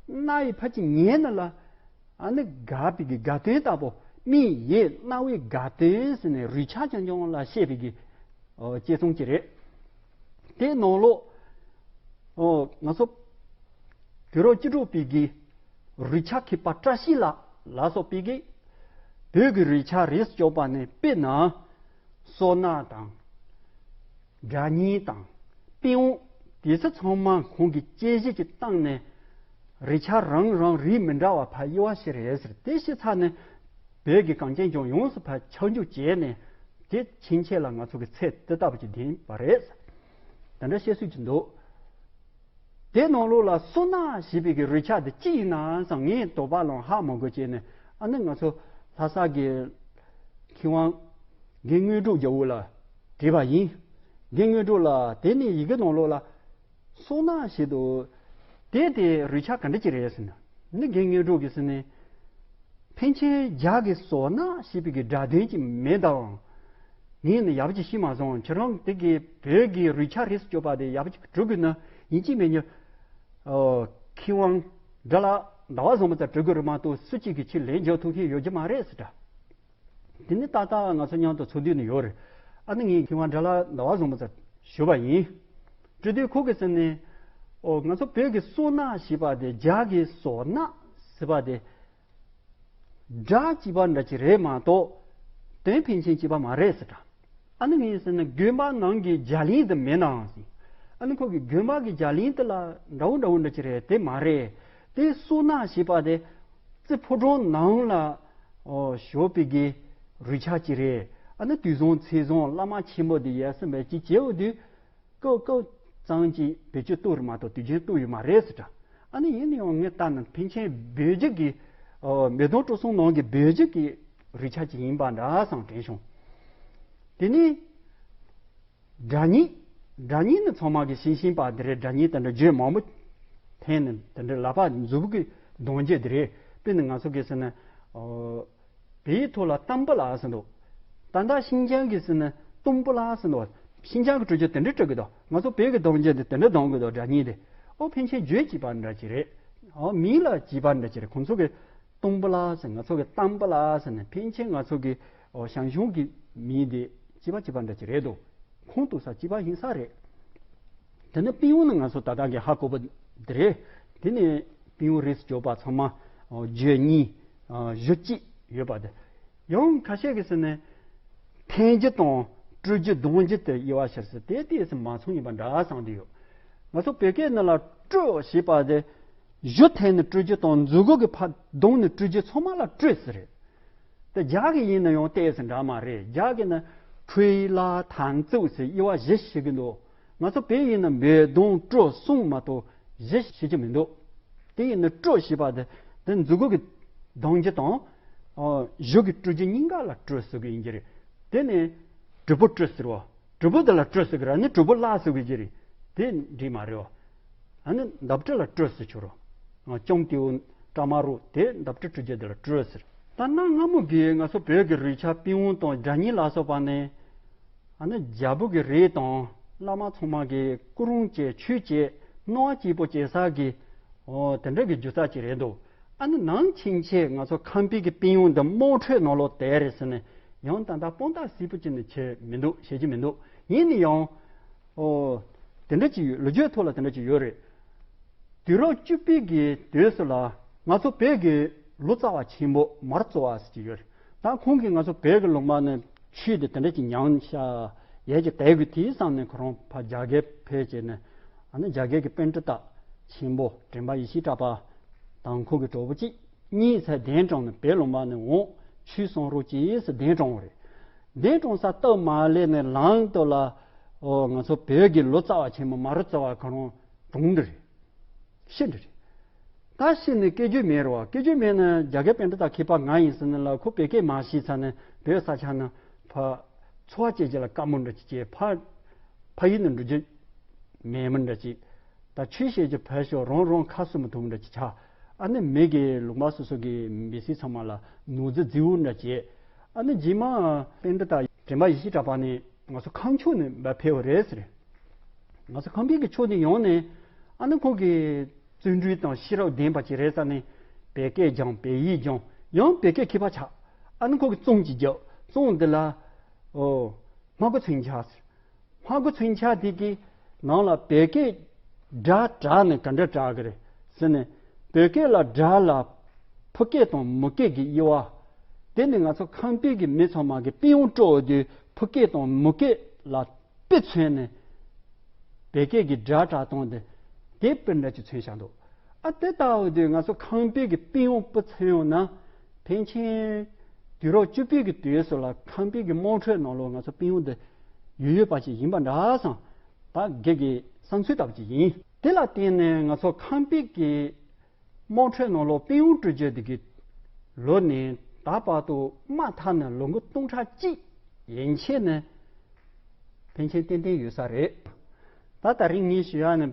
རྣ་ཡིས་ཕར་ཅིག་ཉན་ན་ལ་ཨ་ནི་དགའ་བའི་གི་དགའ་སྟོན་ལྟ་བུ། མིག་ཡིད་རྣ་བའི་དགའ་སྟོན་ཟེར་ནས་རུས་ཆ་རྐྱང་རྐྱང་ལ་བཤད་པའི་གི་ཨོ་དཔྱད་རྩོམ་ཅིག་རེད། དེའི་ནང་ལོགས་ཨོ་ང་ཚོ་དུས་རབས་བཅུ་དྲུག་པའི་གི་རུས་ཆ་མཁས་པ་བཀྲ་ཤིས་ལགས་ལ་སོགས་པའི་གི་བོད་ཀྱི་རུས་ཆ་རིས་སུ་འཇོག་པ་ནས་དཔེར་ན་སོ་ནག་དང་སྒྲ་སྙན་དང་པི་ཝང་དེ་ཚོ་ཚང་མ་ཁོང་གིས་དཔྱད་གཞི་ཅིག་བཏང་ནས་རུས་ཆ་རང་རང་རིགས་མི་འདྲ་བ་ཕར་དབྱེ་བ་ཕྱེ་རེད་ཟེར། དེ་ཕྱེ་ཚར་ནས་བོད་ཀྱི་གངས་ཅན་ལྗོངས་ཡོངས་སུ་ཕར་ཁྱབ་འཇུག་བྱས་ནས་དེ་ཕྱིན་ཆད་ལ་ང་ཚོ་གི་ཚད་དེ་ལྟ་བུ་ཅིག་ལྡན་པ་རེད། དེ་འདྲ་བཤད་སྲོལ་ཅིག་འདུག་དེ་ནང་ལོགས་ལ་སོ་ནག་ཞེས་པའི་གི་རུས་ཆ་དེ་ཅི་ཡིན་ནམ་བསམ། ངས་དོགས་པ་ལངས་ཧ་མ་གོ་བྱས་ནས་ཨ་ནི་ང་ཚོ་ལྷ་ས་གི་མཁས་དབང་རྒན་དངོས་གྲུབ་རྒྱལ་པོ་ལ་དྲིས་པ་ཡིན། རྒན་དངོས་གྲུབ་ལགས་དེ་ནས་ཡི་གེ་ནང་ལོགས་ལ་སོ་ནག་ཞེས་འདུག་དེ་དེ་རུས་ཆ་ག་འདྲ་ཅིག་རེད་ཟེར་ན། ནི་རྒན་དངོས་གྲུབ་ཀྱིས་ཟེར་ནས། ཕལ་ཆེར་རྒྱ་གི་སོ་ནག་ཞེས་པའི་གི་སྒྲ་དོན་ཅིག་མེད་དམ། ངས་ནི་ཡག་པོ་ཅིག་ཤེས་མ་སོང་། ཁྱེད་རང་དེ་གི་བོད་ཀྱི་རུས་ཆ་རིས་སུ་འཇོག་པ་དེ་ཡག་པོ་ཅིག་འགྲོ་དགོས་ན་ཡིན་གཅིག་མིན་གཉིས། ཨོ། མཁས་དབང་དགྲ་ལྷ་ཟླ་བ་བཟང་པོ་ཚོར་འགྲོ་དགོས་རེད་མ་གཏོགས་སུ་གཅིག་གིས་ཁྱེད་ལན་རྒྱག་ཐུབ་མཁན་ཡོད་ཀྱི་མ་རེད་ཟེར་དྲ། དེ་ནི་ཏག་ཏག་ང་ཚོ་མཉམ་དུ་ཚོགས་འདུ་ནས་ཡོད་རེད། ཨ་ནི་ངས་མཁས་དབང་དགྲ་ལྷ་ཟླ་བ་བཟང་པོ་ཚོར་ཞུས་པ་ཡིན། དྲི་དུས་ཁོ་གིས་ཟེར་ནས། ཨོ་ང་ཚོ་བོད་ཀྱི་སོ་ནག་ཞེས་པ་དེ་རྒྱ་གི་སོ་ནག་ཟེར་བ་དེ། སྒྲ་གཅིག་པ་འདྲ་ཅིག་རེད་མ་གཏོགས། དོན་ཕན་ཆད་གཅིག་པ་མ་རེད་ཟེར་དྲ། ཨ་ནི་ངས་ཟེར་ན་དགོན་པ་ནང་གི་རྒྱ་གླིང་དེ་མེད་ནའང་ཟེར། ཨ་ནི་ཁོ་གི་དགོན་པ་གི་རྒྱ་གླིང་དེ་ལ་འདྲ་བོ་འདྲ་བོ་འདྲ་ཅིག་རེད་དེ་མ་རེད། དེ་སོ་ནག་ཞེས་པ་དེ་རྩེ་ཕོ་བྲང་ནང་ལ་ཨོ་བཞུགས་པའི་གི་རུས་ཆ་ཅིག་རེད། ཨ་ནི་དུས་བཟང་ཚེས་བཟང་བླ་མ་ཆེན་པོ་དེ་ཡར་སེམས་པའི་ཅིག་བྱེད་འོ་དུས། ཀོ་ཀོ་གཙང་གཅིག་བེད་སྤྱོད་གཏོང་རེད་མ་གཏོགས་དུས་རྒྱུན་གཏོང་ཡོད་མ་རེད་ཟེར་དྲ། ཨ་ནི་ཡིན་ན་ཡང་ངས་ལྟ་ན་ཕན་ཆད་བོད་བརྒྱུད་ཀྱི་ཨོ་མེ་དོང་སྤྲོ་གསུམ་ནང་གི་བོད་བརྒྱུད་ཀྱི་རུས་ཆ་ཅིག་ཡིན་པ་འདྲ་བསམ་དྲན་བྱུང་། དེ་ནས་སྒྲ་སྙན། སྒྲ་སྙན་ནི་ཚང་མ་གི་ཤེས་ཤེས་པ་དེ་རེད། སྒྲ་སྙན་དེ་འདྲ་བརྗོད་མང་པོ་འཐེན་ནས་དེ་འདྲ་ལག་པ་མཛུབ་གུ་གདོང་རྒྱུ་དེ་རེད། དཔེར་ན་ང་ཚོ་གི་ཟེར་ན་ཨོ། བོད་ཡིག་ཐོག་ལ་ཏམ་བུ་ལ་ཟེར་འདུག་ད་ལྟ་ཤིན་ཅང་གི་ཟེར་ན་ཏུམ་བུ་ལ་ཟེར་འདུག་ཤིན་ཅང་གི་སྤྲོས་བརྗོད་དེ་འདྲ་སྤྲོད་ཀྱི་འདུག་ང་ཚོ་བོད་ཀྱི་གདངས་རྒྱུད་དེ་དེ་འདྲ་གདངས་ཀྱི་འདུག་སྒྲ་སྙན་དེ། ཨོ་ཕན་ཆད་བརྗོད་བྱས་པ་འདྲ་ཅིག་རེད། ཨོ་མིང་ལ་བྱས་པ་འདྲ་ཅིག་རེད། ཁོང་ཚོ་གི་སྟོང་པ་ལ་ཟེར། ང་ཚོ་གི་གཏམ་པ་ལ་ཟེར་ནས། ཕན་ཆད་ང་ཚོ་གི་ཨོ་ཞང་ཞུང་གི་མིང་དེ་བྱས་པ་བྱས་པ་འདྲ་ཅིག་རེད་འདུག་ཁོང་དུ་ས་བྱས་པ་ཡིན་ས་རེད། དེ་ནི་དཔེ་ཡོང་ན་ང་ཚོ་ད་ལྟ་གི་ཧ་གོ་བ་འདི་རེད། དེ་ནི་དཔེ་ཡོང་རེས་བརྗོད་པ་ཚང་མ་ཨོ་བརྗོད་གཉིས་ཨོ་བརྗོད་གཅིག་ཡོད་པ་དེ། ཡང་ཁ་ཤས་ཀྱིས་ཟེར་ནས་འཐེན་རྒྱུ་དང་སྤྲོད་རྒྱུ་གདངས་རྒྱུ་དེ་དབྱེ་བ་ཕྱེ་ས་དེ་དེ་ཟེར་མ་མཚུངས་ཡིན་པ་འདྲ་བསམ་གྱི་ཡོད། ང་ཚོ་བོད་སྐད་ནང་ལ་སྤྲོད་ཞེས་པ་དེ་གཞུ་འཐེན་ནས་སྤྲོད་རྒྱུ་དང་མཛུབ་གུ་གི་ཕར་བརྡུངས་ནས་སྤྲོད་རྒྱུ་ཚང་མ་ལ་སྤྲོད་ཟེར་རེད། དེ་རྒྱ་གི་ཡིན་ན་ཡང་ཏོག་ཙམ་འདྲ་མ་རེད། རྒྱ་གི་ནི་ཁྲུས་ལ་ཐང་ཙུག་ཟེར་དབྱེ་བ་བཞི་ཕྱེ་གི་འདུག་ང་ཚོ་བོད་ཡིན་ན་འབོད་རྡུང་སྤྲོད་གསུམ་མ་གཏོགས་བཞི་ཕྱེ་རྒྱུ་མི་འདུག་དེ་ཡིན་ན་སྤྲོད་ཞེས་པ་དེ་དེ་མཛུབ་གུ་གི་བརྡུང་རྒྱུ་དང་ཨོ་གཞུ་གི་སྤྲོད་རྒྱུ་གཉིས་ཀ་ལ་སྤྲོད་ཟེར་གི་ཡིན་གྱི་རེད། དེ་ནས་གྲུ་བོ་སྤྲོད་ཟེར་བ། གྲུ་བོ་དེ་ལ་སྤྲོད་ཟེར་གི་ར་ནི་གྲུ་བོ་ལ་ཟེར་གི་ཅི་རེད། དེ་འགྲིག་མ་རེད་བ། ཨ་ནི་འདབ་སྤྲོད་ལ་སྤྲོད་ཟེར་ཆོག་རོ། ཨ་ཅོམ་ཏེའུ་ཀྲ་མ་རུ་དེ་འདབ་སྤྲོད་སྤྲོད་རྒྱུ་དེ་ལ་སྤྲོད་ཟེར། ད་གནའ་སྔ་མོ་གི་ང་ཚོ་བོད་ཀྱི་རིག་ཆ་དཔེ་ཡོན་དང་སྒྲ་སྙན་ལ་སོགས་པ་ནི། ཨ་ནི་རྒྱལ་པོ་གི་རིགས་དང་བླ་མ་ཚང་མ་གི་སྐུ་རིམ་བྱས་ཆོས་བྱས་སྣང་བ་སྐྱིད་པོ་བྱེད་ས་གི་ཨོ་དེ་འདྲ་གི་རྒྱུ་རྩ་ཅིག་རེད་འདུག་ཨ་ནི་ནང་ཕྱིན་ཆད་ང་ཚོ་ཁམས་པའི་གི་དཔེ་ཡོན་འདི་དམངས་ཁྲོད་ནང་ལོགས་དེ་རེད་ཟེར་ནས་ཡང་ད་ལྟ་དཔང་རྟགས་གསལ་པོ་ཅིག་ནི་བྱེད་མི་འདུག་བྱེད་ཀྱི་མི་འདུག་ཡིན་ན་ཡང་ཨོ་དེ་འདྲ་ཅིག་ཡོད། ལོ་རྒྱུས་ཐོག་ལ་དེ་འདྲ་ཅིག་ཡོད་རེད། དུས་རབས་བཅུ་པའི་གི་དུས་སུ་ལ་ང་ཚོ་བོད་ཀྱི་ལོ་ཙཱ་བ་ཆེན་པོ་མར་ཙོ་བ་ཟེར་གྱི་ཡོད་རེད། ད་ཁོང་གིས་ང་ཚོ་བོད་ཀྱི་ལུང་པ་ནས་ཆོས་དེ་དེ་འདྲ་ཅིག་ཉམས་ཤག་ཡས་ཀྱི་དད་གུས་དེའི་བསམ་ནས་ཁོ་རང་ཕར་རྒྱ་གར་ཕེབས་བྱས་ནས། ཨ་ནི་རྒྱ་གར་གྱི་པཎྜི་ཏ་ཆེན་པོ་དྲན་པ་ཡེ་ཤེས་གྲགས་པ་དང་ཁོང་གི་གྲོགས་པོ་གཅིག་གཉིས་ཚེ་གདན་དྲངས་ནས་བོད་ལུང་པ་ནས་འོང་ཆོས་གསུང་རོགས་གྱིས་ཟེར་གདན་དྲངས་པ་རེད། གདན་དྲངས་ས་སྟབས་མ་ལེགས་ནས་ལམ་དུ་ལ་ཨོ་ང་ཚོ་བོད་ཀྱི་ལོ་ཙཱ་བ་ཆེན་པོ་མར་ཙོ་བ་ཁོ་རང་གྲོངས་འདི་རེད། ཤི་འདི་རེད། ད་ཤི་ནས་སྐད་རྒྱུན་མེད་རེད་བ། སྐད་རྒྱུན་མེད་ན་རྒྱ་གར་པཎྜི་ཏ་མཁས་པ་ང་ཡིན་ཟེར་ནས་ལ་ཁོ་བོད་སྐད་མ་ཤེས་ཚར་ནས་བོད་ས་ཆ་ན་ཕ་འཚོ་བ་སྐྱེལ་རྒྱུ་ལ་དཀའ་མོ་འདྲ་ཅིག་སྐྱེས། ཕ་ཕ་ཡུལ་ནས་འགྲོ་རྒྱུ་མེད་མི་འདྲ་ཅིག་ད་ཆོས་བཤད་རྒྱུ་ཕར་ཞོག་རང་རང་ཁ་གསོ་མི་ཐུབ་མི་འདྲ་ཅིག་ཆགས། ཨ་ནི་མི་གི་ལུང་པ་སོ་སོ་གི་མི་སེར་ཚང་མ་ལ་ནོར་རྫི་རྫི་བོ་འདྲ་བྱས། ཨ་ནི་རྗེས་མ་པཎྜི་ཏ་དྲན་པ་ཡེ་ཤེས་གྲགས་པ་ནི་ང་ཚོ་ཁམས་ཕྱོགས་ནས་འབའ་ཕེབས་པ་རེད་ཟེར། ང་ཚོ་ཁམས་པའི་གི་ཕྱོགས་ནས་ཡོང་ནས་ཨ་ནི་ཁོང་གི་བརྩོན་འགྲུས་དང་ཤེས་རབ་ལྡན་པ་ཅིག་རེད་ས་ནས་བོད་སྐད་སྦྱངས། བོད་ཡིག་སྦྱངས། ཡང་བོད་སྐད་མཁས་པ་ཆགས། ཨ་ནི་ཁོང་གི་རྩོམ་ཅིག་བརྒྱབ། རྩོམ་འདི་ལ་ཨོ་སྨྲ་སྒོ་མཚོན་ཆ་ཟེར། སྨྲ་སྒོ་མཚོན་ཆ་དེ་གི་ནང་ལ་བོད་སྐད་སྒྲ་དྲག་ནས་ག་འདྲ་དྲག་གི་རེད་ཟེར་ནས། བོད་སྐད་ལ་སྒྲ་ལ་ཕོ་སྐད་དང་མོ་སྐད་ཀྱི་དབྱེ་བ། དེ་ནི་ང་ཚོ་ཁམས་པའི་གི་མི་ཚང་མ་གི་དཔེ་ཡོན་དཀྲོལ་དུས་ཕོ་སྐད་དང་མོ་སྐད་ལ་དཔེ་མཚོན་ནས་བོད་སྐད་ཀྱི་སྒྲ་དྲག་སྟངས་དེ་དེ་དཔེ་འདྲ་ཅིག་མཚོན་བཞག་འདུག་ཨ་དེ་ལྟ་བུ་དུས་ང་ཚོ་ཁམས་པའི་གི་དཔེ་ཡོན་སྤུ་མཚོན་ཡོང་ན། ཕལ་ཆེར་དུས་རབས་བཅུ་པའི་གི་དུས་སུ་ལ་ཁམས་པའི་གི་དམངས་ཁྲོད་ནང་ལོགས་ང་ཚོ་དཔེ་ཡོན་དེ་ཡོད་ཡོད་པ་ཅིག་ཡིན་པ་འདྲ་བསམ། ད་སྒེར་གྱི་བསམ་ཚུལ་ལྟ་བུ་ཅིག་ཡིན། དེ་ལ་བརྟེན་ནས་ང་ཚོ་ཁམས་པའི་གི་དམངས་ཁྲོད་ནང་ལོགས་དཔེ་ཡོན་སྤྲོད་རྒྱུ་དེ་གི་ལོ་ནས་ད་བར་དུ་མ་མཐའ་ནས་ལོ་ངོ་སྟོང་ཕྲག་གཅིག་ཡན་ཆད་ནས་ཕན་ཆད་ཏན་ཏན་ཡོད་ས་རེད། ད་ད་རིང་ངས་ཞུ་ཡག་ནི་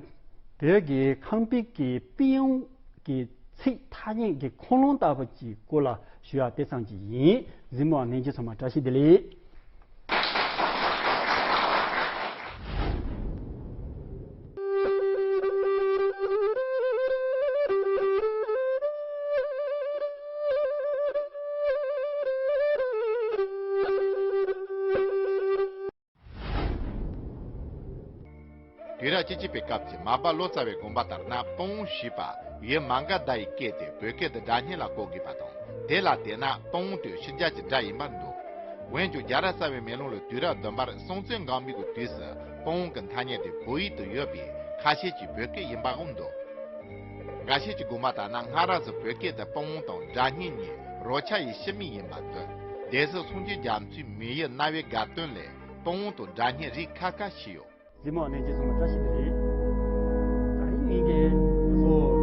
བོད་ཀྱི་ཁམས་པའི་གི་དཔེ་ཡོན་གྱི་ཚིག་ཐ་སྙད་ཀྱི་ཁུངས་ལུང་ལྟ་བུ་ཅིག་སྐོར་ལ་ཞུ་ཡག་དེ་ཙམ་ཅིག་ཡིན། གཟིགས་མོ་བ་ལྷན་རྒྱས་ཚང་མ་བཀྲ་ཤིས་བདེ་ལེགས། དུས་རབས་བཅུ་གཅིག་པའི་སྐབས་ཀྱི་མར་པ་ལོ་ཙཱ་བའི་དགོངས་པ་ལྟར་ན། པུ་ཝང་ཞེས་པ་ཡུལ་མ་ག་དྷ་ཡི་སྐད་དེ་བོད་སྐད་དུ་སྒྲ་སྙན་ལ་གོ་དགོས་པ་དང་། དེ་ལ་བལྟས་ན་པུ་ཝང་དེ་ཕྱི་རྒྱལ་གྱི་སྒྲ་ཡིན་པར་འདུག་འོན་ཀྱང་རྒྱལ་རབས་གསར་བའི་མེ་ལོང་ལས་དུས་རབས་བདུན་པར་སྲོང་བཙན་སྒམ་པོའི་གི་དུས་སུ་པུ་ཝང་གི་ཐ་སྙད་དེ་བོད་ཡིག་ཏུ་ཡོད་པས་ཁ་ཤས་ཀྱིས་བོད་སྐད་ཡིན་པའང་འདུག་འགའ་ཤས་ཀྱི་དགོངས་པ་ལྟར་ན་སྔ་རབས་སུ་བོད་སྐད་དུ་པུ་ཝང་དང་སྒྲ་སྙན་གཉིས་རོ་ཆ་ཡི་ཕྱི་མིང་ཡིན་པར་འདོད། སྡེ་སྲིད་སུང་ཅིན་རྒྱ་མཚོའི་མི་ཡུལ་རྣ་བའི་དགའ་སྟོན་ལས་པུ་ཝང་དང་སྒྲ་སྙན་རིགས་ཁ་ཁ་ཤས་ཡོད། གཟིགས་མོ་བ་ལྷན་རྒྱས་ཚང་མ་བཀྲ་ཤིས་བདེ་ལེགས། ད་རིང་ངེད་ཀྱིས་ང་ཚོ་